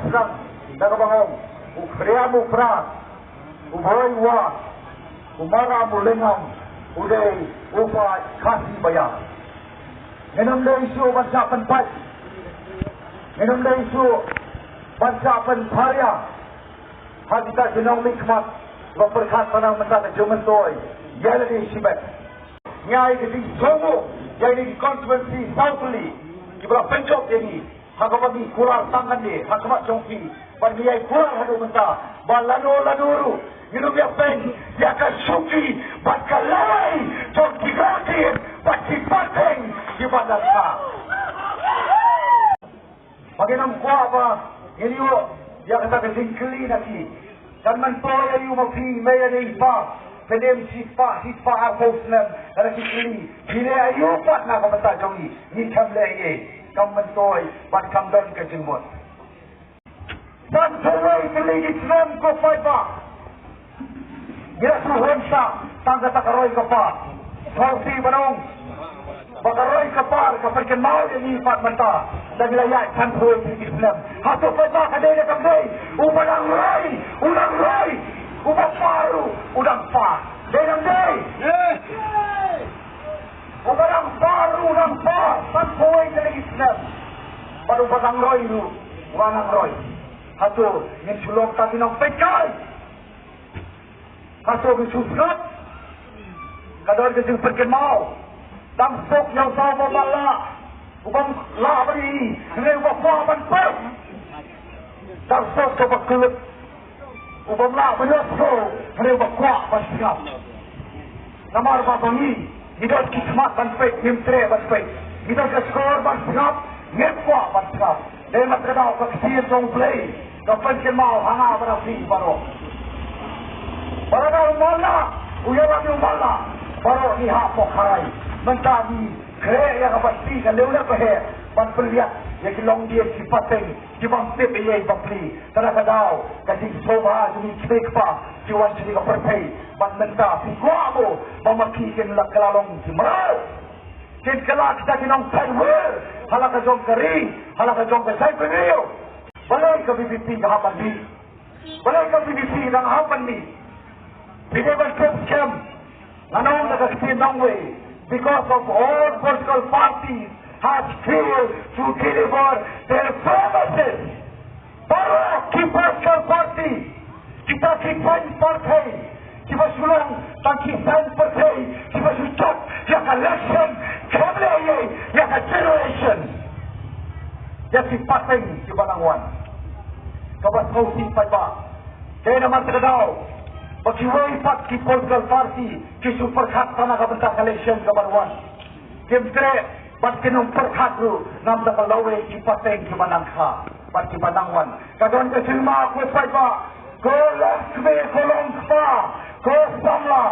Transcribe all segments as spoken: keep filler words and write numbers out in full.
Sdang da kaba ong, u Khriam u Prah, u Bhoi u Wah, u Maram u Lyngngam, u dei u paid Khasi ba ïar. Ngin ym dei shuh ban shah pynpait. Ngin ym dei shuh ban shah pynpharia ha kita ki nongmihkhmat ba pyrkhat paw na mynta ka jingmyntoi ïa lade shibit. Ngi ai ka jingsngewnguh ïa kine ki constituency saw tylli kiba la pynjop ïa ngi ha kaba ngi kular tang kane ha khmat jong phi, bad ngi ai kular haduh mynta ba lano lano ruh ngin ym ïa peit ïa ka shuki bad ka lawei jong ki kynthei bad ki pateng kiba dang kha. Ba ngin ym kwah ba ngin ïoh ïa kata ka jingkylli na ki. Kan myntoi aïu ma phi, mei lane i pa, phi dei shispah, shispah arphew snem, lada ki kylli, phi leh aïu pat na ka bynta jong ngi, ngi khlem leh ei ei. Kam myntoi bad kam don ka jingmut. San phew wei tylli ki snem ko paidbah. Ngi la shu hun shah tang kata ka roi ka par. Sngewsih ban ong ba ka roi ka par ka pynkynmaw ïa ngi pat mynta. Da ngi la ïaid san phew wei tylli ki snem. Hato paidbah ka dei ne kam dei? Uba dang roi u dang roi, uba par ruh u dang par. Dei ne ym dei? Uba dang par ruh u dang par san phew wei tylli ki snem. Bad uba dang roi ruh u dang roi. Hato ngin shu long tang ki nongpeitkai? Hato ngin shu sngap? Ka don ka jingpynkynmaw. Tang suk ïa uta uba lah, u bym lah ban ïohi, hynrei uba kwah ban peit. Tang suk uba kyllut, u bym lah ban ïohsngew, hynrei uba kwah ban sngap. Namar ba ma ngi, ngi don ki khmat ban peit, ngim treh ban peit. Ngi don ka shkor ban sngap, ngim kwah ban sngap. Dei na kata ka daw ka ktien jong U Blei ka pynkynmaw ha nga bad ha phi baroh. Ba lada u man lah, u ïalam ïa u man lah, baroh ngi hap pok harai. Mynta ngi khreh ïa ka ban plie ka lew lep ka heh ban pynliat ïa ki longdien ki pateng ki bym tip ei ei ba plie. Kata ka daw ka jingsngewbha jong ngi ki kmie ki kpa ki wan sha ka pyrthei. Bad mynta phi kwah mo ba ma ki kin la kylla long ki mraw? Kin kylla kita ki nongpynwir ha la ka jong ka ri, ha la ka jong ka jaitbynriew? Balei ka V P P ka hap ban mih? Balei ka V P P dang hap ban mih? Phi dei ban tip skhem. Nga ong da ka ktien nongwei, because of all political parties has failed to deliver their promises. Baroh ki political party, kita ki saiñ pyrthei kiba shu long tang ki saiñ pyrthei kiba shu jop ïa ka election, khlem leh ei ei ïa ka generation, ïa ki pateng kiba nang wan. Kaba sngewsih paidbah, dei namar kata ka daw ba kiwei pat ki political party ki shu pyrkhat tang na ka bynta ka election kaban wan. Kim treh bad kin ym pyrkhat ruh namar ka lawei ki pateng kiba nang kha bad kiba nang wan. Ka don ka jingma, ko paidbah, ko longkmie, ko longkpa, ko samla,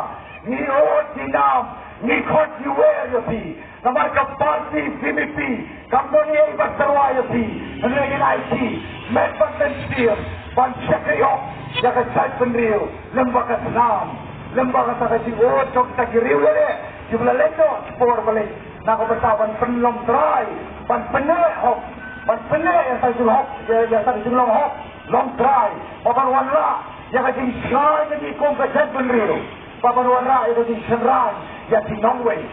ngi ud ngi nam, ngi khot ngi wer ïa phi. Namar ka party V P P kam don ei ei ba tyrwa ïa phi, hynrei ngi la ai shimet bad mynsiem ban shakri hok ïa ka jaitbynriew lyngba ka snam, lyngba kata ka jingud jong kita ki riewïaleh kiba la leit noh shipor ba leit na ka bynta ban pynlong trai, ban pynneh hok, ban pynneh ïa ka jinglong hok, ïa, ïa ka jinglong hok long trai, ba ban wanrah ïa ka jingshai ka jingkum ka jaitbynriew, ba ban wanrah ïa ka jingshynrang ïa ki nongwei.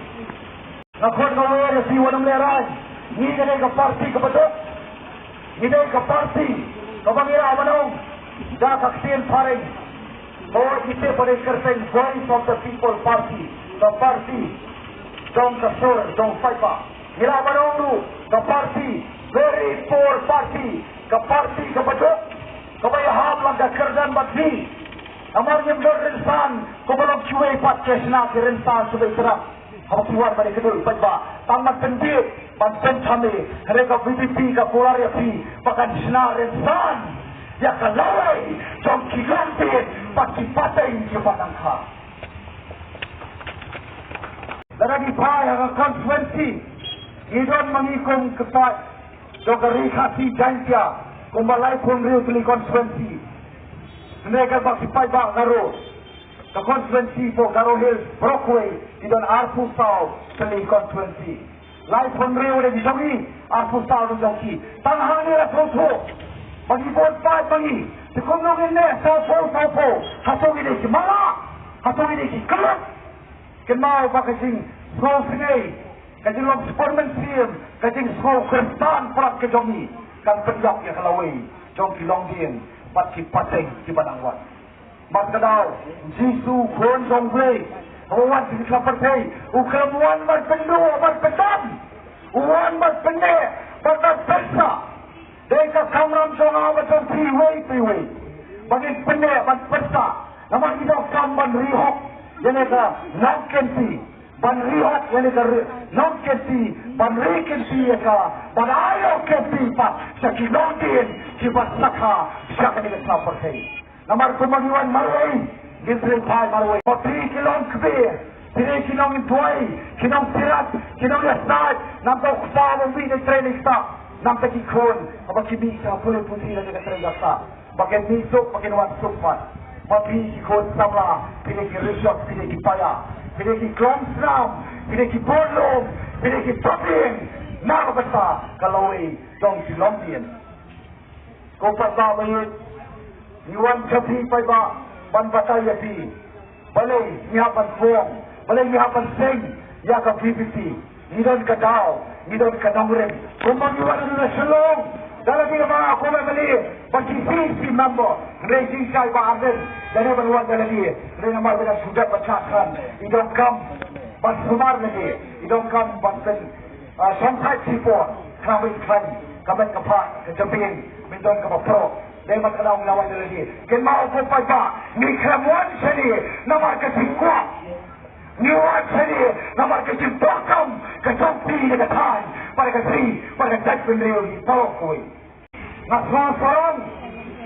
Nga khot nga wer ïa phi, wat nym lehraiñ. Ngi ka dei ka party kaba duk. Ngi dei ka party kaba ngi lah ban ong da ka ktien phareng, ko ite phareng kyrteng Voice of the People Party, ka party jong ka sur jong paidbah. Ngi lah ban ong ruh ka party very poor party, ka party kaba duk, kaba ïahap lang ka kyrdan bad phi. Namar ngim don rynsan, kumba long kiwei pat ki shna ki rynsan shu beit tyrap. Haba phi wan ban ïakynduh paidbah, tang ban pynbeit, ban pynthame, hynrei ka V P P ka kular ïa phi ba kan shna rynsan ïa ka lawei jong ki longdien bad ki pateng kiba nang kha. Lada ngi phai ha ka constituency, ngi don ma ngi kum ki paid jong ka Ri Khasi Jaiñtia kumba laiphew hynriew tylli constituency. Hynrei katba ki paidbah Garo, ka constituency for Garo Hills baroh kawei ki don arphew saw tylli constituency. Laiphew hynriew dei ki jong ngi, arphew saw dei ki jong ki. Tang hangne la sngewthuh. Ba ngi bun paid ba ngi, te kumno ngin leh, sawphew sawphew, hato ngi dei ki mala, hato ngi dei ki kyllut. Kynmaw ba ka jingsngewsynei, ka jinglong spur mynsiem, ka jingsngew Khristan palat ka jong ngi, kan pynïap ïa ka lawei jong ki longdien bad ki pateng kiba nang wan. Markata u Jisu, u Khun jong U Blei, u wan sha kane ka pyrthei, u khlem wan ban pynduh bad pyndam, u wan ban pynneh bad ban pynsah. Dei ka kamram jong nga bad jong phi iwei pa iwei, ba ngin pynneh ban pynsah. Namar ngi donkam ban ri hok ïa kane ka nongkynti, ban ri hok ïa kane ka ri-, nongkynti, ban ri kynti ïa ka, ban ai ïa u kynti pat sha ki longdien kiba sakha sha kane ka pyrthei. Namar kumba ngi wan marwei, ngin trei phai marwei. Ba phi ki long kmie, phi dei ki nongduwai, ki nongsirat, ki nongïasaid, namar u kpa u mih, dei trei, dei stad, namar ki khun, haba ki mih sha pule puthi lane ka trei ka stad, ba kin mih suk, ba kin wan suk pat. Ba phi ki khun samla, phi dei ki rishot, phi dei ki paia, phi dei ki klong snam, phi dei ki bun lum, phi dei ki papieng, namar kata ka lawei jong ki longdien. Ko paidbah ba ïeit, ngi wan sha phi paidbah ban batai ïa phi. Balei ngi hap ban phong, balei ngi hap ban seng ïa ka V P P. Ngi don ka daw, ngi don ka nongrim. Kumba ngi wan na Shillong, da lade ba nga kum M L A, ba ki C C member, hynrei jingshai ba Ardent, da lade ban wan da lade, hynrei namar ba dang shu dep ban shah khan, i donkam ban sumar lade, i donkam ban seng, ah, shong thait shipor, khnang ba in khlaiñ ka met ka phad ka jabieng, ba in don kaba proh. Dei markata ngi la wan da lade. Kynmaw ko paidbah, ngi khlem wan shane namar ka jingkwah. Ngi wan shane namar ka jingdonkam ka jong phi da ka thaiñ bad ka ri bad ka jaitbynriew hi baroh kawei. Nga sngewsarong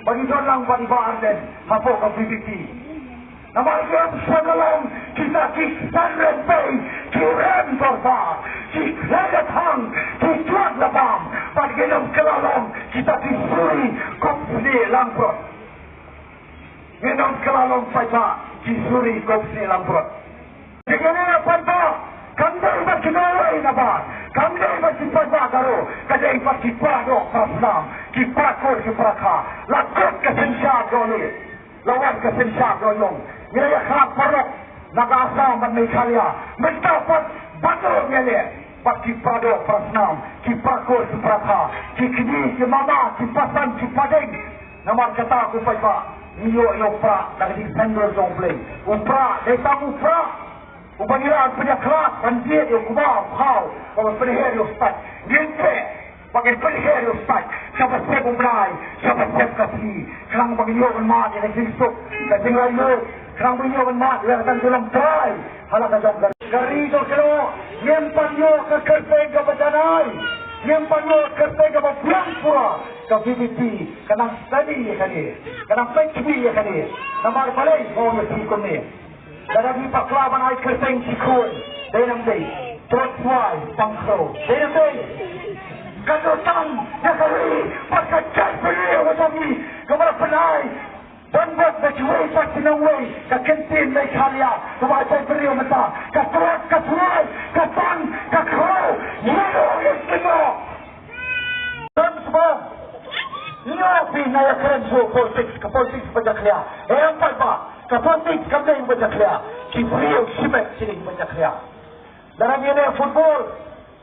ba ngi don lang bad i Bah Ardent hapoh ka V P P. Namar ki ong sha ka long kita ki san rympei ki rem dorbar, ki khleh ka thang, ki juat la bam, bad ngin ym kylla long kita ki suri kop snieh langbrot. Ngin ym kylla long paidbah ki suri kop snieh langbrot. Te kane na paidbah kam dei bad ki nongwei na bar, kam dei bad ki paidbah Garo, ka dei bad ki para doh para snam, ki para kur ki para kha. La kut ka synshar dohlieh, la wan ka synshar dohïong. Ngi la ïakhlad paralok na ka Assam bad Meghalaya, mynta pat bad ruh ngi leh bad ki para doh para snam, ki para kur ki para kha, ki kñi ki mama, ki pasan ki pading. Namar kata ko paidbah, ngi ïoh ïa u prah da ka jingsynshar jong U Blei. U prah dei tang u prah uba ngi la pynïakhlad ban jied ïa u kba u khaw, uba pynher ïa u stait. Ngin treh ba ngin pynher ïa u stait sha ba sep u bnai, sha ba sep ka sngi, khnang ba ngin ïoh ban mad ïa ka jingsuk, ka jinglaitluid, khnang ba ngin ïoh ban mad ïa ka jinglong trai ha la ka jong ka ri. Ka ri jong ka ri, ngim pat ïoh ka kyrteng kaba janai, ngim pat ïoh ka kyrteng kaba biang pura. Ka V P P ka nang study ïa kane, ka nang peit ïa kane. Namar balei? Nga ong ïa phi kumne. Lada ngi bakla ban ai kyrteng ki khun, dei nam dei, Dot Wai Pang Khro, dei nam dei. Ka doh tang ïa ka ri bad ka jaitbynriew ka jong ngi kaba la pynai ban bok da kiwei pat ki nongwei, ka kyntien Meghalaya kaba jaitbynriew mynta, ka Trai, ka Trai, ka Pang, ka Khro, ïa ngi ki nong. Don sbon. Ïa phi na ïa kren shuh politics, ka politics ba jakhlia. Em pat ba ka politics kam dei ba jakhlia. Ki briew shimet ki dei ba jakhlia. Lada ngi leh football,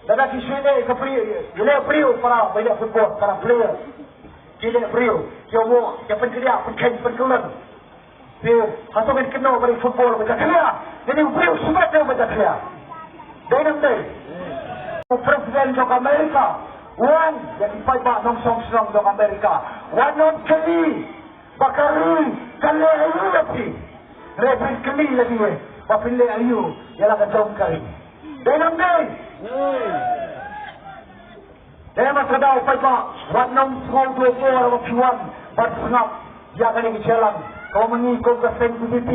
lada ki shu leh ka briew, ngi leh briew para ba leh football, para player. Ki leh briew, ki ong ki pynkhlieh, pynkheiñ, pynkyllon. Phi, hato ngin kynnoh ba dei football ba jakhlia? Ngin ïa briew shimet ba jakhlia. Dei nam dei? U President jong Amerika u ong ïa ki paidbah nongshong shnong jong Amerika, wat nym kylli ba ka ri ka leh aïu ïa phi. Hynrei phin kylli ïa ki ba phin leh aïu ïa la ka jong ka ri. Dei nam dei? Te mynta ka daw paidbah, wat nym sngew duh bor ba phi wan ban sngap ïa kane ka jingïalang kaba ma ngi kum ka seng V P P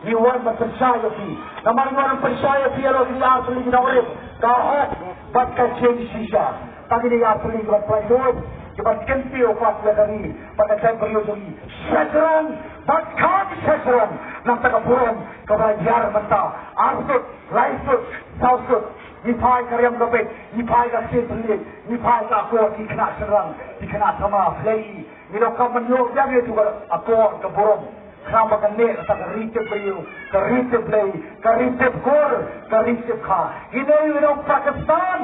ngi wan ban pynshai ïa phi. Namar ngi wan ban pynshai ïa phi ïa la ki ar tylli ki nongrim, ka hok bad ka jingshisha. Tang kine ki ar tylli kiban pynlait lut, kiban kyntiew pat ïa ka ri bad ka jaitbynriew jong ngi. Shajrong bad kham shajrong, nangta ka burom kaba la ïar mynta, ar sut, lai sut, saw sut. Ngi phai ka riam ka beit, ngi phai ka ksiew thylliej, ngi phai ka akor ki khynnah shynrang, ki khynnah samla, phi la ïohi. Ngi donkam ban ïoh biang ïa kato ka akor ka burom. Khnang ba kan leh kata ka ri tip briew, ka ri tip Blei, ka ri tip kur, ka ri tip kha. Ngi dei ngi dei Pakistan.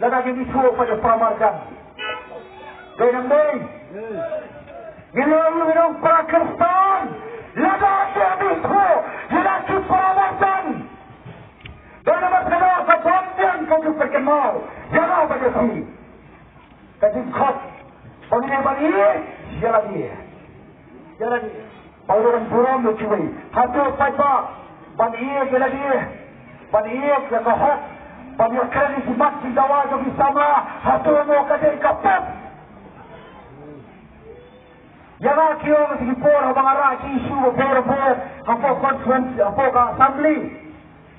Lada ngi ithuh pat ïa para marjan. Dei nang dei. Ngi dei ngi dei Pakistan. Lada ngi ithuh ïa ki para marjan. Dei namar kata ka don biang ka jingpynkynmaw ïa nga bad ïa phi. Ka jingkhot ban ïeit ban ïeit ïa lade. Ïa lade. Ba u ban burom ïa kiwei. Hato paidbah ban ïeit ïa lade, ban ïeit ïa ka hok, ban ïakren ïa ki mat ki dawa jong ki samla. Hato mo ka dei ka pep? Ïa nga ki ong ki por haba nga rah ki issue bapher bapher hapoh conference, hapoh ka assembly.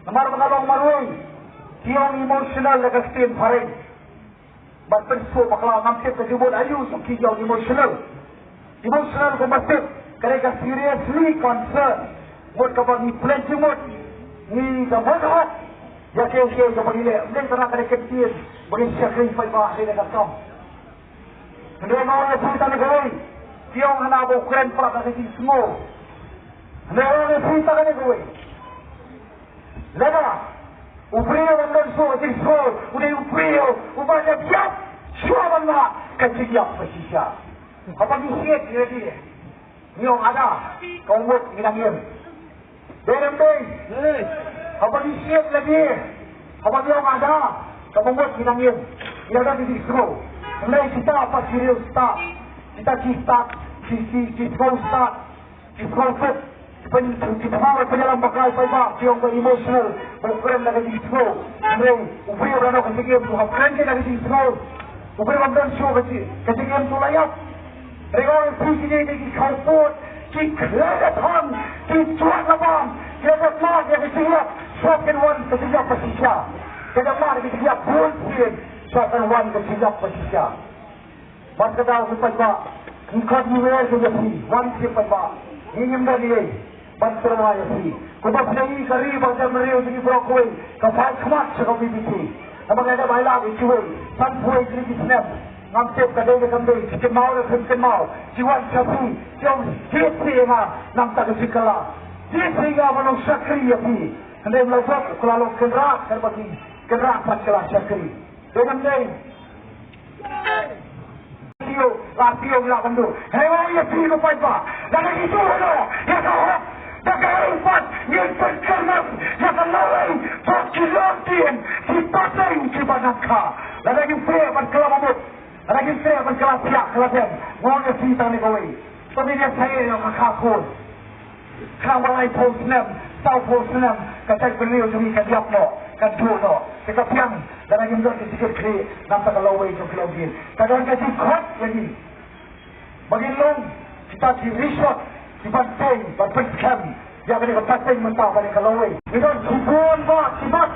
Namar ba nga long marwei, ki ong emotional da ka ktien phareng. Bad pynsngewbha bakla, ngam tip ka jingmut aïu jong ki ong emotional. Emotional kumba tip ka dei ka seriously concern. Mut kaba ngi pynleit jingmut, ngi da mut hok ïa kiei kiei kaba ngi leh. Ym dei tang ka dei ka ktien ba ngi shakri paidbah, dei ka kam. Hynrei nga ong ïa phi tang kawei, ki ong hana ba u kren palat da ka jingsngew. Hynrei nga ong ïa phi tang kawei, lada u briew u don shuh ka jingsngew, u dei u briew uba ïap ïap shuwa ban mad ka jingïap ba shisha. Haba ngi shit ïa lade, ngi ong ada, ka mut ngi nang im. Dei ne em dei? Haba ngi shit lade, haba ngi ong ada, ka mut ngi nang im. Ngi la don ka jingsngew. Hynrei kita pat ki riew stad, kita ki stad, ki, ki, ki sngew stad, ki sngew fit, ki pyn, ki pynpaw ïa ka jingïalam ba kai paidbah, ki ong ba emotional, ba u kren da ka jingsngew. Hynrei u briew uba don ka jingim u hap kren da ka jingsngew. U briew uba don shuh ka jing, ka jingim u la ïap. Hynrei nga ong ïa phi, kine dei ki khawpud, ki khlem da thang, ki jwat la bam, ki la dep mad ïa ka jingïap, shuwa kin wan ka jingïap ba shisha. Ki la dep mad ïa ka jingïap bun sien, shuwa kan wan ka jingïap ba shisha. Bad ka daw, ko paidbah, ngi khot ngi wer ïa phi, wan sha paidbah, ngim don ei ei ban kyrpad ïa phi. Kumba phi ïohi ka ri ba ka jaitbynriew jong ngi baroh kawei ka phai khmat sha ka V P P. Namar nga da bai lap ïa kiwei, sanphew wei tylli ki snem. Ngam tip ka dei ne kam dei, ki kynmaw ne kim kynmaw, ki wan sha phi, ki ong, jied phi ïa nga na ka bynta ka jingkylla. Jied phi ïa nga ban long shakri ïa phi. Hynrei ym la jop, ka la long kynrad, kynrad pat ka la shakri. Dei ne em dei? Phi ïoh, la phi ïoh la ban duh. Hynrei nga ong ïa phi ko paidbah, lada ngi duh noh ïa ka hok, da ka hok pat ngin pynkyrmen ïa ka lawei jong ki longdien, ki pateng kiba nang kha. Lada ngim treh ban kylla mut, lada ngim treh ban kylla thiah kylla dem, nga ong ïa phi tang ne kawei. To ngin ïa shah ïa ka kha khun. Khnang ba laiphew snem, sawphew snem, ka jaitbynriew jong ngi kan ïap noh, kan duh noh. Te ka biang, lada ngim don ka jingkitkhlieh na ka bynta ka lawei jong ki longdien. Ka don ka jingkhot ïa ngi ba ngin long kita ki rishot kiban tei, ban pynskhem ïa kane ka pateng mynta bad ka lawei. Ngi don shibun bah ki mat.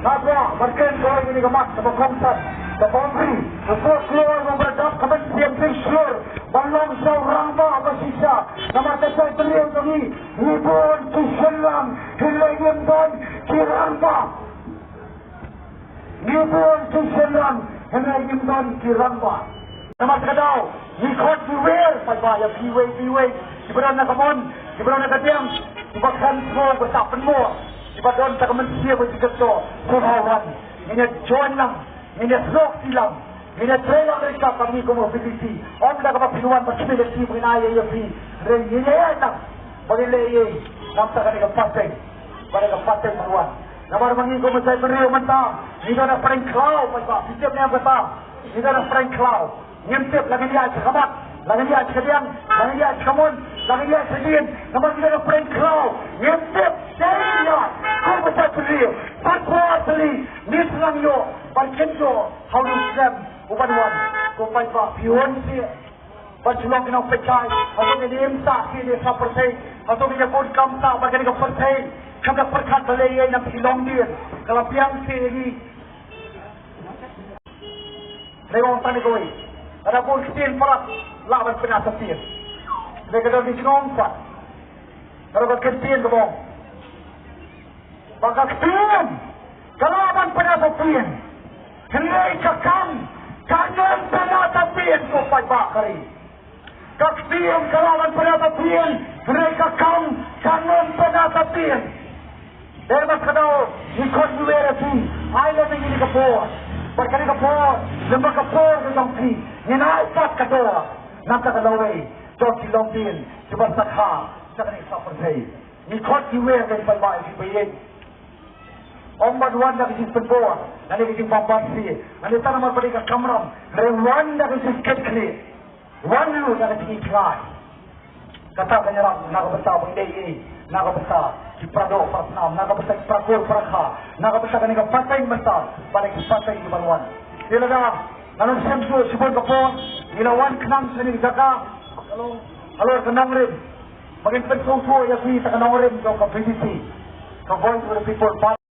Nga kwah ban kren kawei kane ka mat kaba kongsan, kaba ong ri, u folklore uba la dap ka mynsiem shlur ban long sha u rangbah ba shisha. Namar ka jaitbynriew jong ngi, ngi bun ki shynrang, hynrei ngim don ki rangbah. Ngi bun ki shynrang, hynrei ngim don ki rangbah. Namar kata ka daw, ngi khot ngi wer paidbah ïa phi iwei pa iwei, kiba don na ka mon, kiba don na ka diang, kiba khlem sngew ba shah pynmor, kiba don tang ka mynsiem ba jingkyntu, sngewbha wan. Ngin ïa join lang, ngin ïa snoh kti lang, ngin ïa trei lang ryngkat bad ngi kum ka V P P. Ym da kaba phi wan ba khmih lynti ba ngin ai ïa phi, hynrei ngin ïa ïaid lang ba ngin leh ei ei na ka bynta kane ka pateng, kane ka pateng ban wan. Namar ba ngi kum ka jaitbynriew mynta, ngi don ha pdeng khlaw, paidbah, phi tip ne em kata? Ngi don ha pdeng khlaw. Ngim tip la ngin ïaid sha ka mat, la ngin ïaid sha ka diang, la ngin ïaid sha ka mon, la ngin ïaid sha ka dien. Namar ngi don ha pdeng khlaw. Ngim tip dei ïa kum ka jaitbynriew. Pat kwah tylli ngin sa nang ïoh ban kynjoh ha u slem u ban wan. Ko paidbah, phi wan sha ban shu long ki nongpeitkai. Hato ngin im sah sha kane ka pyrthei? Hato ngin ïa bun kam sah bad kane ka pyrthei? Kam da pyrkhat balei ïa nang ki longdien, ka la biang sha ngi. Hynrei nga ong tang kawei, lada bun ktien palat lah ban pynïaid sa ktien. Hynrei ka don ka jinglong pat, ka don ka ktien kaba ong ba ka ktien ka lah ban pynïaid sa ktien, hynrei ka kam Kan ym pynah sa sien, ko paidbah ka ri. Ka ktien ka lah ban pynah sa sien, hynrei ka kam kan ym pynah sa sien. Dei ba ka daw ngi khot ngi wer ïa phi, ai lem ïa ngi kane ka por. Bad kane ka por, lem bad ka por ka jong phi, ngin ai pat ka dor na kata ka lawei jong ki longdien kiba sakha sha kane ka pyrthei. Ngi khot ngi wer, ko paidbah, ïa phi ba ïeit. Ym ban wan da ka jingpynbor, lane ka jingbymman sih, lane tang namar ba dei ka kamram, hynrei wan da ka jingkitkhlieh. Wan ruh na ka jingïeit. Kata kan ïarap na ka bynta ba ngi dei ei, na ka bynta ki para doh para snam, na ka bynta ki para kur para kha, na ka bynta kane ka pateng mynta bad ki pateng kiban wan. Te lada ngan ym shem shuh shibun ka por, ngi la wan khnang sha kane ka jaka, ka long halor ka nongrim ba ngin pynsngewthuh ïa phi, ta ka nongrim jong ka V P P, ka Voice of the People Party.